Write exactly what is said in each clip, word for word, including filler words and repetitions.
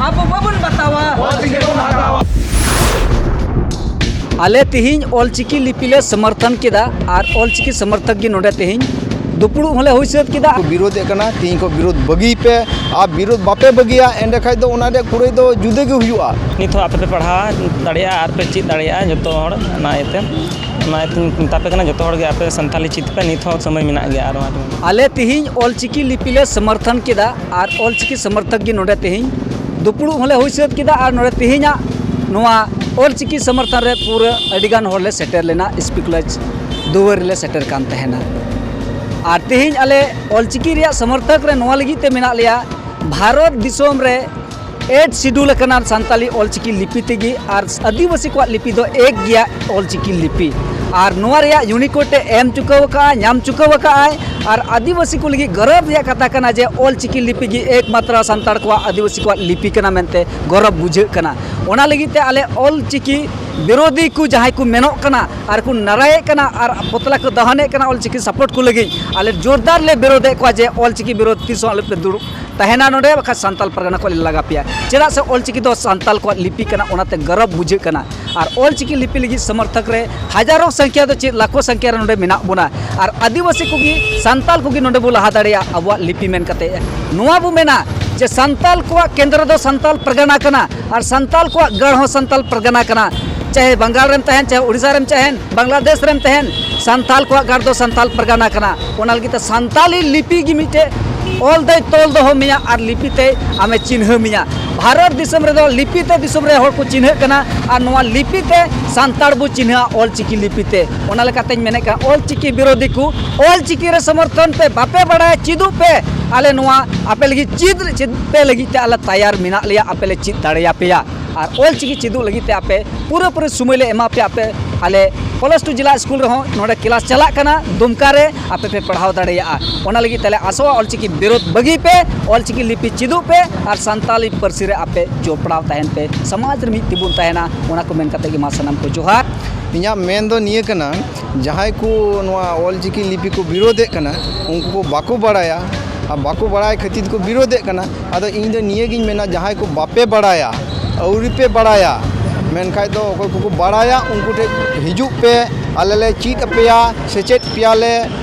ᱟᱵᱚ ᱵᱟᱵᱚᱱ ᱵᱟᱛᱟᱣᱟ᱾ ᱟᱞᱮ ᱛᱮᱦᱮᱧ ᱚᱞᱪᱤᱠᱤ ᱞᱤᱯᱤ ᱞᱮ ᱥᱚᱢᱚᱨᱛᱷᱚᱱ ᱠᱮᱫᱟ ᱟᱨ ᱚᱞᱪᱤᱠᱤ ᱥᱚᱢᱚᱨᱛᱷᱚᱠ ᱜᱮ ᱱᱚᱰᱮ ᱛᱮᱦᱮᱧ ᱫᱩᱯᱲᱩᱵ ᱦᱚᱸᱞᱮ ᱦᱩᱭ ᱥᱟᱹᱛ ᱠᱮᱫᱟ᱾ ᱠᱚ ᱵᱤᱨᱳᱫᱮᱫ ᱠᱟᱱᱟ, ᱛᱮᱦᱮᱧ ᱠᱷᱚᱱ ᱵᱤᱨᱳᱫ ᱵᱟᱹᱜᱤᱭ ᱯᱮ᱾ ᱟᱨ ᱵᱤᱨᱳᱫ ᱵᱟᱯᱮ ᱵᱟᱹᱜᱤᱭᱟ, ᱮᱸᱰᱮ ᱠᱷᱟᱡ ᱫᱚ ᱚᱱᱟ ᱨᱮᱭᱟᱜ ᱠᱩᱲᱟᱹᱭ ᱫᱚ ᱡᱩᱫᱟᱹ ᱜᱮ ᱦᱩᱭᱩᱜᱼᱟ᱾ ᱱᱤᱛ ᱦᱚᱸ ᱟᱯᱮ ᱯᱮ ᱯᱟᱲᱦᱟᱣ ᱫᱟᱲᱮᱭᱟᱜᱼᱟ ᱟᱨ ᱯᱮ ᱪᱮᱫ ᱫᱟᱲᱮᱭᱟᱜᱼᱟ ᱡᱚᱛᱚ ᱦᱚᱲ᱾ ᱚᱱᱟ ᱤᱭᱟᱹᱛᱮ, ᱚᱱᱟ ᱤᱭᱟᱹᱛᱮᱧ ᱢᱮᱛᱟ ᱯᱮ ᱠᱟᱱᱟ, ᱡᱚᱛᱚ ᱦᱚᱲ ᱜᱮ ᱟᱯᱮ ᱥᱟᱱᱛᱟᱞᱤ ᱪᱮᱫ ᱯᱮ, ᱱᱤᱛ ᱦᱚᱸ ᱥᱚᱢᱚᱭ ᱢᱮᱱᱟᱜ ᱜᱮᱭᱟ ᱟᱨ ᱟᱞᱮ ᱛᱮᱦᱮᱧ ᱚᱞᱪᱤᱠᱤ ᱞᱤᱯᱤ ᱞᱮ ᱥᱚᱢᱚᱨᱛᱷᱚᱱ ᱠᱮᱫᱟ ᱟᱨ ᱚᱞᱪᱤᱠᱤ ᱥᱚᱢᱚᱨᱛᱷᱚᱠ ᱜᱮ ᱱᱚᱰᱮ ᱛᱮᱦᱮᱧ ᱫᱩᱯᱲᱩᱵ ᱦᱚᱸᱞᱮ ᱦᱩᱭ ᱥᱟᱹᱛ ᱠᱮᱫᱟ᱾ ᱟᱨ ᱱᱚᱰᱮ ᱛᱮᱦᱮᱧᱟᱜ ᱱᱚᱣᱟ ᱚᱞᱪᱤᱠᱤ ᱥᱚᱢᱚᱨᱛᱷᱚᱱ ᱨᱮ ᱯᱩᱨᱟᱹ ᱟᱹᱰᱤᱜᱟᱱ ᱦᱚᱲᱞᱮ ᱥᱮᱴᱮᱨ ᱞᱮᱱᱟ, ᱥᱯᱤ ᱠᱚᱞᱮᱡᱽ ᱫᱩᱣᱟᱹᱨ ᱨᱮᱞᱮ ᱥᱮᱴᱮᱨ ᱠᱟᱱ ᱛᱟᱦᱮᱱᱟ᱾ ᱟᱨ ᱛᱮᱦᱮᱧ ᱟᱞᱮ ᱚᱞᱪᱤᱠᱤ ᱨᱮᱭᱟᱜ ᱥᱚᱢᱚᱨᱛᱷᱚᱠ ᱨᱮ ᱱᱚᱣᱟ ᱞᱟᱹᱜᱤᱫ ᱛᱮ ᱢᱮᱱᱟᱜ ᱞᱮᱭᱟ, ᱵᱷᱟᱨᱚᱛ ᱫᱤᱥᱚᱢ ᱨᱮ ᱮᱭᱤᱴ ᱥᱤᱰᱩᱞ ᱟᱠᱟᱱᱟ ᱥᱟᱱᱛᱟᱞᱤ ᱚᱞᱪᱤᱠᱤ ᱞᱤᱯᱤ ᱛᱮᱜᱮ, ᱟᱨ ᱟᱹᱫᱤᱵᱟᱹᱥᱤ ᱠᱚᱣᱟᱜ ᱞᱤᱯᱤ ᱫᱚ ᱮᱠ ᱜᱮᱭᱟ ᱚᱞᱪᱤᱠᱤ ᱞᱤᱯᱤ᱾ ᱟᱨ ᱱᱚᱣᱟ ᱨᱮᱭᱟᱜ ᱭᱩᱱᱤᱠᱳᱰ ᱮ ᱮᱢ ᱪᱩᱠᱟᱹᱣ ᱟᱠᱟᱫᱼᱟ, ᱧᱟᱢ ᱪᱩᱠᱟᱹᱣ ᱟᱠᱟᱫᱼᱟᱭ᱾ ᱟᱨ ᱟᱹᱫᱤᱵᱟᱹᱥᱤ ᱠᱚ ᱞᱟᱹᱜᱤᱫ ᱜᱚᱨᱚᱵᱽ ᱨᱮᱭᱟᱜ ᱠᱟᱛᱷᱟ ᱠᱟᱱᱟ ᱡᱮ ᱚᱞᱪᱤᱠᱤ ᱞᱤᱯᱤ ᱜᱮ ᱮᱠᱢᱟᱛᱨᱚ ᱥᱟᱱᱛᱟᱲ ᱠᱚᱣᱟᱜ, ᱟᱹᱫᱤᱵᱟᱹᱥᱤ ᱠᱚᱣᱟᱜ ᱞᱤᱯᱤ ᱠᱟᱱᱟ ᱢᱮᱱᱛᱮ ᱜᱚᱨᱚᱵᱽ ᱵᱩᱡᱷᱟᱹᱜ ᱠᱟᱱᱟ᱾ ᱚᱱᱟ ᱞᱟᱹᱜᱤᱫ ᱛᱮ ᱟᱞᱮ ᱚᱞᱪᱤᱠᱤ ᱵᱤᱨᱳᱫᱷᱤ ᱠᱚ ᱡᱟᱦᱟᱸᱭ ᱠᱚ ᱢᱮᱱᱚᱜ ᱠᱟᱱᱟ ᱟᱨ ᱠᱚ ᱱᱟᱨᱟᱭᱮᱫ ᱠᱟᱱᱟ ᱟᱨ ᱯᱚᱛᱞᱟ ᱠᱚ ᱫᱟᱦᱚᱱᱮᱫ ᱠᱟᱱᱟ ᱚᱞᱪᱤᱠᱤ ᱥᱟᱯᱳᱨᱴ ᱠᱚ ᱞᱟᱹᱜᱤᱫ, ᱟᱞᱮ ᱡᱳᱨᱫᱟᱨ ᱞᱮ ᱵᱤᱨᱳᱫᱷᱮᱫ ᱠᱚᱣᱟ ᱡᱮ ᱚᱞᱪᱤᱠᱤ ᱵᱤᱨᱳᱫᱷ ᱛᱤᱥ ᱦᱚᱸ ᱟᱞᱚᱯᱮ ᱫᱩᱲᱩᱵ ᱛᱟᱦᱮᱱᱟ ᱱᱚᱰᱮ, ᱵᱟᱠᱷᱟᱡ ᱥᱟᱱᱛᱟᱞ ᱯᱟᱨᱜᱟᱱᱟ ᱠᱷᱚᱱ ᱞᱮ ᱞᱟᱜᱟ ᱯᱮᱭᱟ᱾ ᱪᱮᱫᱟᱜ ᱥᱮ ᱚᱞᱪᱤᱠᱤ ᱫᱚ ᱥᱟᱱᱛᱟᱞ ᱠᱚᱣᱟᱜ ᱞᱤᱯᱤ ᱠᱟᱱᱟ, ᱚᱱᱟᱛᱮ ᱜᱚᱨᱚᱵᱽ ᱵᱩᱡᱷᱟᱹᱜ ᱠᱟᱱᱟ᱾ ᱟᱨ ᱚᱞᱪᱤᱠᱤ ᱞᱤᱯᱤ ᱞᱟᱹᱜᱤᱫ ᱥᱚᱢᱚᱨᱛᱷᱚᱠ ᱨᱮ ᱦᱟᱡᱟᱨᱚ ᱥᱚᱝᱠᱷᱭᱟ ᱫᱚ ᱪᱮᱫ ᱞᱟᱠᱷᱚ ᱥᱚᱝᱠᱷᱭᱟ ᱨᱮ ᱱᱚᱰᱮ ᱢᱮᱱᱟᱜ ᱵᱚᱱᱟ᱾ ᱟᱨ ᱟᱹᱫᱤᱵᱟᱹᱥᱤ ᱠᱚᱜᱮ, ᱥᱟᱱᱛᱟᱞ ᱠᱚᱜᱮ ᱱᱚᱰᱮ ᱵᱚ ᱞᱟᱦᱟ ᱫᱟᱲᱮᱭᱟᱜᱼᱟ ᱟᱵᱚᱣᱟᱜ ᱞᱤᱯᱤ ᱢᱮᱱ ᱠᱟᱛᱮ᱾ ᱱᱚᱣᱟ ᱵᱚ ᱢᱮᱱᱟ ᱡᱮ ᱥᱟᱱᱛᱟᱞ ᱠᱚᱣᱟᱜ ᱠᱮᱱᱫᱨᱚ ᱫᱚ ᱥᱟᱱᱛᱟᱞ ᱯᱟᱨᱜᱟᱱᱟ ᱠᱟᱱᱟ ᱟᱨ ᱥᱟᱱᱛᱟᱞ ᱠᱚᱣᱟᱜ ᱜᱟᱲ ᱦᱚᱸ ᱥᱟᱱᱛᱟᱞ ᱯᱟᱨᱜᱟᱱᱟ ᱠᱟᱱᱟ᱾ ᱪᱟᱦᱮ ᱵᱟᱝᱜᱟᱞ ᱨᱮᱢ ᱛᱟᱦᱮᱱ, ᱪᱟᱦᱮ ᱳᱰᱤᱥᱟ ᱨᱮᱢ ᱛᱟᱦᱮᱱ, ᱵᱟᱝᱞᱟᱫᱮᱥ ᱨᱮᱢ ᱛᱟᱦᱮᱱ, ᱥᱟᱱᱛᱟᱞ ᱠᱚᱣᱟᱜ ᱜᱟᱲ ᱫᱚ ᱥᱟᱱᱛᱟᱞ ᱯᱟᱨᱜᱟᱱᱟ ᱠᱟᱱᱟ᱾ ᱚᱱᱟ ᱞᱟᱹᱜᱤᱫ ᱛᱮ ᱥᱟᱱᱛᱟᱞᱤ ᱞᱤᱯᱤ ᱜᱮ ᱢᱤᱫᱴᱮᱡ ᱚᱞ ᱫᱚᱭ ᱛᱚᱞ ᱫᱚᱦᱚ ᱢᱮᱭᱟ ᱟᱨ ᱞᱤᱯᱤ ᱛᱮ ᱟᱢᱮ ᱪᱤᱱᱦᱟᱹ ᱢᱮᱭᱟ᱾ ᱵᱷᱟᱨᱚᱛ ᱫᱤᱥᱚᱢ ᱨᱮᱫᱚ ᱞᱤᱯᱤ ᱛᱮ ᱫᱤᱥᱚᱢ ᱨᱮ ᱦᱚᱲ ᱠᱚ ᱪᱤᱱᱦᱟᱹᱜ ᱠᱟᱱᱟ ᱟᱨ ᱱᱚᱣᱟ ᱞᱤᱯᱤ ᱛᱮ ᱥᱟᱱᱛᱟᱲ ᱵᱚ ᱪᱤᱱᱦᱟᱹᱜᱼᱟ, ᱚᱞᱪᱤᱠᱤ ᱞᱤᱯᱤ ᱛᱮ᱾ ᱚᱱᱟ ᱞᱮᱠᱟᱛᱮᱧ ᱢᱮᱱᱮᱫ ᱠᱟᱱᱟ, ᱚᱞᱪᱤᱠᱤ ᱵᱤᱨᱳᱫᱷᱤ ᱠᱚ, ᱚᱞᱪᱤᱠᱤ ᱨᱮ ᱥᱚᱢᱚᱨᱛᱷᱚᱱ ᱯᱮ, ᱵᱟᱯᱮ ᱵᱟᱲᱟᱭᱟ, ᱪᱮᱫᱚᱜ ᱯᱮ᱾ ᱟᱞᱮ ᱱᱚᱣᱟ ᱟᱯᱮ ᱞᱟᱹᱜᱤᱫ ᱪᱮᱫ, ᱪᱮᱫ ᱯᱮ ᱞᱟᱹᱜᱤᱫ ᱛᱮ ᱟᱞᱮ ᱛᱟᱭᱟᱨ ᱢᱮᱱᱟᱜ ᱞᱮᱭᱟ, ᱟᱯᱮ ᱞᱮ ᱪᱮᱫ ᱫᱟᱲᱮᱭᱟᱯᱮᱭᱟ᱾ ᱟᱨ ᱚᱞᱪᱤᱠᱤ ᱪᱮᱫᱚᱜ ᱞᱟᱹᱜᱤᱫ ᱛᱮ ᱟᱯᱮ ᱯᱩᱨᱟᱹᱯᱩᱨᱤ ᱥᱚᱢᱚᱭ ᱞᱮ ᱮᱢᱟ ᱯᱮᱭᱟ᱾ ᱟᱯᱮ ᱟᱞᱮ ᱯᱚᱞᱟᱥ ᱴᱩ ᱡᱮᱞᱟ ᱥᱠᱩᱞ ᱨᱮᱦᱚᱸ ᱱᱚᱰᱮ ᱠᱞᱟᱥ ᱪᱟᱞᱟᱜ ᱠᱟᱱᱟ ᱫᱩᱢᱠᱟ ᱨᱮ, ᱟᱯᱮ ᱯᱮ ᱯᱟᱲᱦᱟᱣ ᱫᱟᱲᱮᱭᱟᱜᱼᱟ᱾ ᱚᱱᱟ ᱞᱟᱹᱜᱤᱫ ᱛᱮᱞᱮ ᱟᱥᱚᱜᱼᱟ, ᱚᱞᱪᱤᱠᱤ ᱵᱤᱨᱳᱫᱷ ᱵᱟᱹᱜᱤ ᱯᱮ, ᱚᱞᱪᱤᱠᱤ ᱞᱤᱯᱤ ᱪᱮᱫᱚᱜ ᱯᱮ ᱟᱨ ᱥᱟᱱᱛᱟᱞᱤ ᱯᱟᱹᱨᱥᱤ ᱨᱮ ᱟᱯᱮ ᱡᱚᱯᱲᱟᱣ ᱛᱟᱦᱮᱱ ᱯᱮ᱾ ᱥᱚᱢᱟᱡᱽ ᱨᱮ ᱢᱤᱫ ᱛᱮᱵᱚᱱ ᱛᱟᱦᱮᱱᱟ᱾ ᱚᱱᱟ ᱠᱚ ᱢᱮᱱ ᱠᱟᱛᱮ ᱜᱮ ᱢᱟ ᱥᱟᱱᱟᱢ ᱠᱚ ᱡᱚᱦᱟᱨ᱾ ᱤᱧᱟᱹᱜ ᱢᱮᱱ ᱫᱚ ᱱᱤᱭᱟᱹ ᱠᱟᱱᱟ, ᱡᱟᱦᱟᱸᱭ ᱠᱚ ᱱᱚᱣᱟ ᱚᱞᱪᱤᱠᱤ ᱞᱤᱯᱤ ᱠᱚ ᱵᱤᱨᱳᱫᱷᱮᱫ ᱠᱟᱱᱟ, ᱩᱱᱠᱩ ᱠᱚ ᱵᱟᱠᱚ ᱵᱟᱲᱟᱭᱟ ᱟᱨ ᱵᱟᱠᱚ ᱵᱟᱲᱟᱭ ᱠᱷᱟᱹᱛᱤᱨ ᱛᱮᱠᱚ ᱵᱤᱨᱳᱫᱷᱮᱫ ᱠᱟᱱᱟ᱾ ᱟᱫᱚ ᱤᱧ ᱫᱚ ᱱᱤᱭᱟᱹᱜᱤᱧ ᱢᱮᱱᱟ, ᱡᱟᱦᱟᱸᱭ ᱠᱚ ᱵᱟᱯᱮ ᱵᱟᱲᱟᱭᱟ, ᱟᱹᱣᱨᱤ ᱯᱮ ᱵᱟᱲᱟᱭᱟ, ᱢᱮᱱᱠᱷᱟᱡ ᱫᱚ ᱚᱠᱚᱭ ᱠᱚᱠᱚ ᱵᱟᱲᱟᱭᱟ ᱩᱱᱠᱩ ᱴᱷᱮᱱ ᱦᱤᱡᱩᱜ ᱯᱮ, ᱟᱞᱮ ᱞᱮ ᱪᱮᱫ ᱟᱯᱮᱭᱟ, ᱥᱮᱪᱮᱫ ᱯᱮᱭᱟᱞᱮ,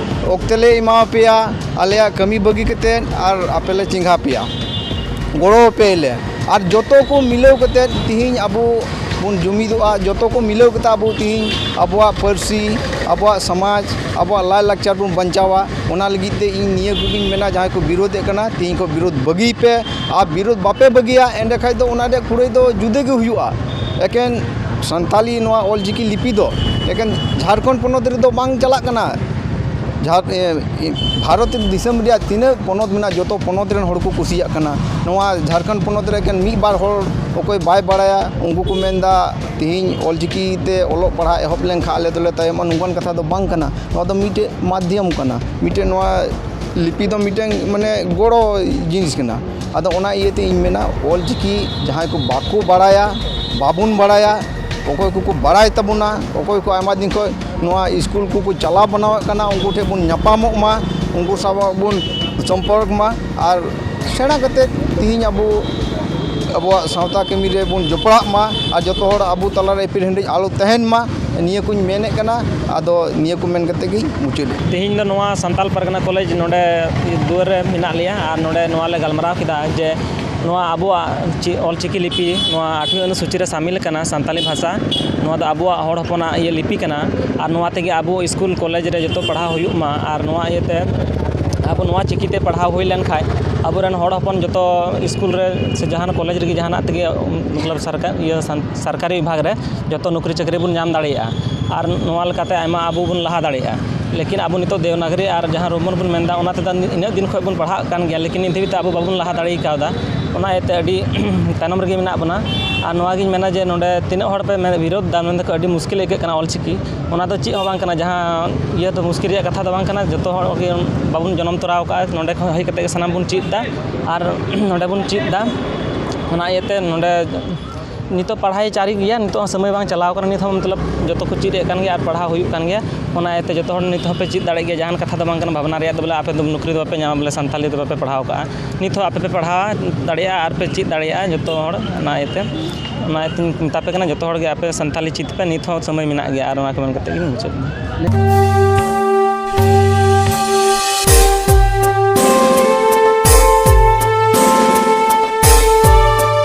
ᱚᱠᱛᱮ ᱞᱮ ᱮᱢᱟ ᱯᱮᱭᱟ, ᱟᱞᱮᱭᱟᱜ ᱠᱟᱹᱢᱤ ᱵᱟᱹᱜᱤ ᱠᱟᱛᱮᱫ ᱟᱨ ᱟᱯᱮ ᱞᱮ ᱪᱮᱸᱜᱷᱟ ᱯᱮᱭᱟ, ᱜᱚᱲᱚ ᱟᱯᱮᱭᱟᱞᱮ᱾ ᱟᱨ ᱡᱚᱛᱚ ᱠᱚ ᱢᱤᱞᱟᱹᱣ ᱠᱟᱛᱮᱫ ᱛᱤᱦᱤᱧ ᱟᱵᱚ ᱵᱚᱱ ᱡᱩᱢᱤᱫᱚᱜᱼᱟ, ᱡᱚᱛᱚ ᱠᱚ ᱢᱤᱞᱟᱹᱣ ᱠᱟᱛᱮᱫ ᱟᱵᱚ ᱛᱤᱦᱤᱧ ᱟᱵᱚᱣᱟᱜ ᱯᱟᱹᱨᱥᱤ, ᱟᱵᱚᱣᱟᱜ ᱥᱚᱢᱟᱡᱽ, ᱟᱵᱚᱣᱟᱜ ᱞᱟᱭᱼᱞᱟᱠᱪᱟᱨ ᱵᱚᱱ ᱵᱟᱧᱪᱟᱣᱟ᱾ ᱚᱱᱟ ᱞᱟᱹᱜᱤᱫ ᱛᱮ ᱤᱧ ᱱᱤᱭᱟᱹ ᱠᱚᱜᱮᱧ ᱢᱮᱱᱟ, ᱡᱟᱦᱟᱸᱭ ᱠᱚ ᱵᱤᱨᱳᱫᱷᱮᱫ ᱠᱟᱱᱟ, ᱛᱤᱦᱤᱧ ᱠᱷᱚᱱ ᱵᱤᱨᱳᱫᱷ ᱵᱟᱹᱜᱤᱭ ᱯᱮ᱾ ᱟᱨ ᱵᱤᱨᱳᱫᱷ ᱵᱟᱯᱮ ᱵᱟᱹᱜᱤᱭᱟ, ᱮᱸᱰᱮ ᱠᱷᱟᱡ ᱫᱚ ᱚᱱᱟ ᱨᱮᱭᱟᱜ ᱠᱩᱲᱟᱹᱭ ᱫᱚ ᱡᱩᱫᱟᱹ ᱜᱮ ᱦᱩᱭᱩᱜᱼᱟ᱾ ᱮᱠᱮᱱ ᱥᱟᱱᱛᱟᱞᱤ ᱱᱚᱣᱟ ᱚᱞᱪᱤᱠᱤ ᱞᱤᱯᱤ ᱫᱚ ᱮᱠᱮᱱ ᱡᱷᱟᱲᱠᱷᱚᱸᱰ ᱯᱚᱱᱚᱛ ᱨᱮᱫᱚ ᱵᱟᱝ ᱪᱟᱞᱟᱜ ᱠᱟᱱᱟ᱾ ᱡᱷᱟᱨ-, ᱮ, ᱮ, ᱵᱷᱟᱨᱚᱛ ᱫᱤᱥᱚᱢ ᱨᱮᱭᱟᱜ ᱛᱤᱱᱟᱹᱜ ᱯᱚᱱᱚᱛ ᱢᱮᱱᱟᱜᱼᱟ, ᱡᱚᱛᱚ ᱯᱚᱱᱚᱛ ᱨᱮᱱ ᱦᱚᱲ ᱠᱚ ᱠᱩᱥᱤᱭᱟᱜ ᱠᱟᱱᱟ᱾ ᱱᱚᱣᱟ ᱡᱷᱟᱲᱠᱷᱚᱸᱰ ᱯᱚᱱᱚᱛ ᱨᱮ ᱮᱠᱮᱱ ᱢᱤᱫ ᱵᱟᱨ ᱦᱚᱲ ᱚᱠᱚᱭ ᱵᱟᱭ ᱵᱟᱲᱟᱭᱟ, ᱩᱱᱠᱩ ᱠᱚ ᱢᱮᱱᱫᱟ, "ᱛᱤᱦᱤᱧ ᱚᱞᱪᱤᱠᱤ ᱛᱮ ᱚᱞᱚᱜ ᱯᱟᱲᱦᱟᱜ ᱮᱦᱚᱵ ᱞᱮᱱᱠᱷᱟᱱ ᱟᱞᱮ ᱫᱚᱞᱮ ᱛᱟᱭᱚᱢᱚᱜᱼᱟ", ᱱᱚᱝᱠᱟᱱ ᱠᱟᱛᱷᱟ ᱫᱚ ᱵᱟᱝ ᱠᱟᱱᱟ᱾ ᱱᱚᱣᱟ ᱫᱚ ᱢᱤᱫᱴᱮᱡ ᱢᱟᱫᱽᱫᱷᱚᱢ ᱠᱟᱱᱟ, ᱢᱤᱫᱴᱮᱡ ᱱᱚᱣᱟ ᱞᱤᱯᱤ ᱫᱚ ᱢᱤᱫᱴᱮᱱ, ᱢᱟᱱᱮ, ᱜᱚᱲᱚ ᱡᱤᱱᱤᱥ ᱠᱟᱱᱟ᱾ ᱟᱫᱚ ᱚᱱᱟ ᱤᱭᱟᱹᱛᱮ ᱤᱧ ᱢᱮᱱᱟ, ᱚᱞᱪᱤᱠᱤ ᱡᱟᱦᱟᱸᱭ ᱠᱚ ᱵᱟᱠᱚ ᱵᱟᱲᱟᱭᱟ, ᱵᱟᱵᱚᱱ ᱵᱟᱲᱟᱭᱟ, ᱚᱠᱚᱭ ᱠᱚᱠᱚ ᱵᱟᱲᱟᱭ ᱛᱟᱵᱚᱱᱟ, ᱚᱠᱚᱭ ᱠᱚ ᱟᱭᱢᱟ ᱫᱤᱱ ᱠᱷᱚᱱ ᱱᱚᱣᱟ ᱥᱠᱩᱞ ᱠᱚᱠᱚ ᱪᱟᱞᱟᱣ ᱵᱟᱱᱟᱣᱮᱫ ᱠᱟᱱᱟ, ᱩᱱᱠᱩ ᱴᱷᱮᱱ ᱵᱚᱱ ᱧᱟᱯᱟᱢᱚᱜ ᱢᱟ, ᱩᱱᱠᱩ ᱥᱟᱶ ᱵᱚᱱ ᱥᱚᱢᱯᱚᱨᱠ ᱢᱟ, ᱟᱨ ᱥᱮᱬᱟ ᱠᱟᱛᱮᱫ ᱛᱤᱦᱤᱧ ᱟᱵᱚ ᱟᱵᱚᱣᱟᱜ ᱥᱟᱶᱛᱟ ᱠᱟᱹᱢᱤ ᱨᱮᱵᱚᱱ ᱡᱚᱯᱲᱟᱜ ᱢᱟ ᱟᱨ ᱡᱚᱛᱚ ᱦᱚᱲ ᱟᱵᱚ ᱛᱟᱞᱟᱨᱮ ᱮᱯᱮᱨᱦᱮᱸᱰᱮᱡ ᱟᱞᱚ ᱛᱟᱦᱮᱱ ᱢᱟ, ᱱᱤᱭᱟᱹ ᱠᱚᱧ ᱢᱮᱱᱮᱫ ᱠᱟᱱᱟ᱾ ᱟᱫᱚ ᱱᱤᱭᱟᱹ ᱠᱚ ᱢᱮᱱ ᱠᱟᱛᱮ ᱜᱮᱧ ᱢᱩᱪᱟᱹᱫᱮᱫ᱾ ᱛᱮᱦᱮᱧ ᱫᱚ ᱱᱚᱣᱟ ᱥᱟᱱᱛᱟᱞ ᱯᱟᱨᱜᱟᱱᱟ ᱠᱚᱞᱮᱡᱽ ᱱᱚᱰᱮ ᱫᱩᱣᱟᱹᱨ ᱨᱮ ᱢᱮᱱᱟᱜ ᱞᱮᱭᱟ ᱟᱨ ᱱᱚᱰᱮ ᱱᱚᱣᱟ ᱞᱮ ᱜᱟᱞᱢᱟᱨᱟᱣ ᱠᱮᱫᱟ ᱡᱮ ᱱᱚᱣᱟ ᱟᱵᱚᱣᱟᱜ ᱪᱮ-, ᱚᱞᱪᱤᱠᱤ ᱞᱤᱯᱤ ᱱᱚᱣᱟ ᱟᱴᱷᱣᱤ ᱚᱱᱩᱥᱩᱪᱤ ᱨᱮ ᱥᱟᱢᱤᱞ ᱟᱠᱟᱱᱟ, ᱥᱟᱱᱛᱟᱞᱤ ᱵᱷᱟᱥᱟ, ᱱᱚᱣᱟ ᱫᱚ ᱟᱵᱚᱣᱟᱜ ᱦᱚᱲ ᱦᱚᱯᱚᱱᱟᱜ ᱤᱭᱟᱹ ᱞᱤᱯᱤ ᱠᱟᱱᱟ ᱟᱨ ᱱᱚᱣᱟ ᱛᱮᱜᱮ ᱟᱵᱚ ᱥᱠᱩᱞ ᱠᱚᱞᱮᱡᱽ ᱨᱮ ᱡᱚᱛᱚ ᱯᱟᱲᱦᱟᱣ ᱦᱩᱭᱩᱜ ᱢᱟ ᱟᱨ ᱱᱚᱣᱟ ᱤᱭᱟᱹᱛᱮ ᱟᱵᱚ ᱱᱚᱣᱟ ᱪᱤᱠᱤ ᱛᱮ ᱯᱟᱲᱦᱟᱣ ᱦᱩᱭ ᱞᱮᱱ ᱠᱷᱟᱡ ᱟᱵᱚᱨᱮᱱ ᱦᱚᱲ ᱦᱚᱯᱚᱱ ᱡᱚᱛᱚ ᱥᱠᱩᱞ ᱨᱮ ᱥᱮ ᱡᱟᱦᱟᱱ ᱠᱚᱞᱮᱡᱽ ᱨᱮᱜᱮ ᱡᱟᱦᱟᱱᱟᱜ ᱛᱮᱜᱮ, ᱢᱚᱛᱞᱚᱵ ᱥᱚᱨᱠᱟ-, ᱤᱭᱟᱹ ᱥᱟᱱ-, ᱥᱚᱨᱠᱟᱨᱤ ᱵᱤᱵᱷᱟᱜᱽ ᱨᱮ ᱡᱚᱛᱚ ᱱᱚᱠᱨᱤ ᱪᱟᱹᱠᱨᱤ ᱵᱚᱱ ᱧᱟᱢ ᱫᱟᱲᱮᱭᱟᱜᱼᱟ ᱟᱨ ᱱᱚᱣᱟ ᱞᱮᱠᱟᱛᱮ ᱟᱭᱢᱟ ᱟᱵᱚ ᱵᱚᱱ ᱞᱟᱦᱟ ᱫᱟᱲᱮᱭᱟᱜᱼᱟ᱾ ᱞᱮᱠᱤᱱ ᱟᱵᱚ ᱱᱤᱛᱚᱜ ᱫᱮᱵᱽᱱᱟᱜᱽᱨᱤ ᱟᱨ ᱡᱟᱦᱟᱸ ᱨᱳᱢᱟᱱ ᱵᱚᱱ ᱢᱮᱱᱫᱟ, ᱚᱱᱟ ᱛᱮᱫᱚ ᱤᱱᱟᱹᱜ ᱫᱤᱱ ᱠᱷᱚᱱ ᱵᱚᱱ ᱯᱟᱲᱦᱟᱜ ᱠᱟᱱ ᱜᱮᱭᱟ, ᱞᱮᱠᱤᱱ ᱱᱤᱛ ᱫᱷᱟᱹᱵᱤᱡ ᱛᱮ ᱟᱵᱚ ᱵᱟᱵᱚᱱ ᱞᱟᱦᱟ ᱫᱟᱲᱮ ᱠᱟᱣᱫᱟ᱾ ᱚᱱᱟ ᱤᱭᱟᱹᱛᱮ ᱟᱹᱰᱤ ᱛᱟᱭᱱᱚᱢ ᱨᱮᱜᱮ ᱢᱮᱱᱟᱜ ᱵᱚᱱᱟ᱾ ᱟᱨ ᱱᱚᱣᱟᱜᱤᱧ ᱢᱮᱱᱟ ᱡᱮ ᱱᱚᱰᱮ ᱛᱤᱱᱟᱹᱜ ᱦᱚᱲ ᱯᱮ ᱢᱮ-, ᱵᱤᱨᱳᱫᱷ ᱫᱟ, ᱢᱮᱱ ᱫᱟᱠᱚ ᱟᱹᱰᱤ ᱢᱩᱥᱠᱤᱞ ᱟᱹᱭᱠᱟᱹᱜ ᱠᱟᱱᱟ ᱚᱞᱪᱤᱠᱤ, ᱚᱱᱟ ᱫᱚ ᱪᱮᱫ ᱦᱚᱸ ᱵᱟᱝ ᱠᱟᱱᱟ᱾ ᱡᱟᱦᱟᱸ ᱤᱭᱟᱹ ᱫᱚ ᱢᱩᱥᱠᱤᱞ ᱨᱮᱭᱟᱜ ᱠᱟᱛᱷᱟ ᱫᱚ ᱵᱟᱝ ᱠᱟᱱᱟ, ᱡᱚᱛᱚ ᱦᱚᱲ ᱜᱮ ᱵᱟᱵᱚᱱ ᱡᱚᱱᱚᱢ ᱛᱚᱨᱟᱣ ᱠᱟᱜᱼᱟ, ᱱᱚᱰᱮ ᱠᱷᱚᱱ ᱦᱮᱡ ᱠᱟᱛᱮ ᱜᱮ ᱥᱟᱱᱟᱢ ᱵᱚᱱ ᱪᱮᱫ ᱫᱟ ᱟᱨ ᱱᱚᱰᱮ ᱵᱚᱱ ᱪᱮᱫ ᱫᱟ᱾ ᱚᱱᱟ ᱤᱭᱟᱹᱛᱮ ᱱᱚᱰᱮ ᱱᱤᱛᱚᱜ ᱯᱟᱲᱦᱟᱣ ᱪᱟᱹᱞᱩ ᱜᱮᱭᱟ, ᱱᱤᱛᱚᱜ ᱦᱚᱸ ᱥᱚᱢᱚᱭ ᱵᱟᱝ ᱪᱟᱞᱟᱣ ᱠᱟᱱᱟ, ᱱᱤᱛ ᱦᱚᱸ ᱢᱚᱛᱞᱚᱵ ᱡᱚᱛᱚ ᱠᱚ ᱪᱮᱫ ᱮᱫ ᱠᱟᱱ ᱜᱮᱭᱟ ᱟᱨ ᱯᱟᱲᱦᱟᱣ ᱦᱩᱭᱩᱜ ᱠᱟᱱ ᱜᱮᱭᱟ᱾ ᱚᱱᱟ ᱤᱭᱟᱹᱛᱮ ᱡᱚᱛᱚ ᱦᱚᱲ ᱱᱤᱛ ᱦᱚᱸᱯᱮ ᱪᱮᱫ ᱫᱟᱲᱮᱭᱟᱜ ᱜᱮᱭᱟ, ᱡᱟᱦᱟᱱ ᱠᱟᱛᱷᱟ ᱫᱚ ᱵᱟᱝ ᱠᱟᱱᱟ, ᱵᱷᱟᱵᱽᱱᱟ ᱨᱮᱭᱟᱜ ᱫᱚ ᱵᱚᱞᱮ ᱟᱯᱮ ᱫᱚ ᱱᱚᱠᱨᱤ ᱫᱚ ᱵᱟᱯᱮ ᱧᱟᱢᱟ, ᱵᱚᱞᱮ ᱥᱟᱱᱛᱟᱞᱤ ᱫᱚ ᱵᱟᱯᱮ ᱯᱟᱲᱦᱟᱣ ᱠᱟᱜᱼᱟ᱾ ᱱᱤᱛ ᱦᱚᱸ ᱟᱯᱮ ᱯᱮ ᱯᱟᱲᱦᱟᱣ ᱫᱟᱲᱮᱭᱟᱜᱼᱟ ᱟᱨ ᱯᱮ ᱪᱮᱫ ᱫᱟᱲᱮᱭᱟᱜᱼᱟ ᱡᱚᱛᱚ ᱦᱚᱲ᱾ ᱚᱱᱟ ᱤᱭᱟᱹᱛᱮ, ᱚᱱᱟ ᱤᱭᱟᱹᱛᱮᱧ ᱢᱮᱛᱟ ᱯᱮ ᱠᱟᱱᱟ, ᱡᱚᱛᱚ ᱦᱚᱲ ᱜᱮ ᱟᱯᱮ ᱥᱟᱱᱛᱟᱞᱤ ᱪᱮᱫ ᱯᱮ, ᱱᱤᱛ ᱦᱚᱸ ᱥᱚᱢᱚᱭ ᱢᱮᱱᱟᱜ ᱜᱮᱭᱟ᱾ ᱟᱨ ᱚᱱᱟ ᱠᱚ ᱢᱮᱱ ᱠᱟᱛᱮ ᱜᱤᱧ ᱢᱩᱪᱟᱹᱫ ᱮᱫᱟ᱾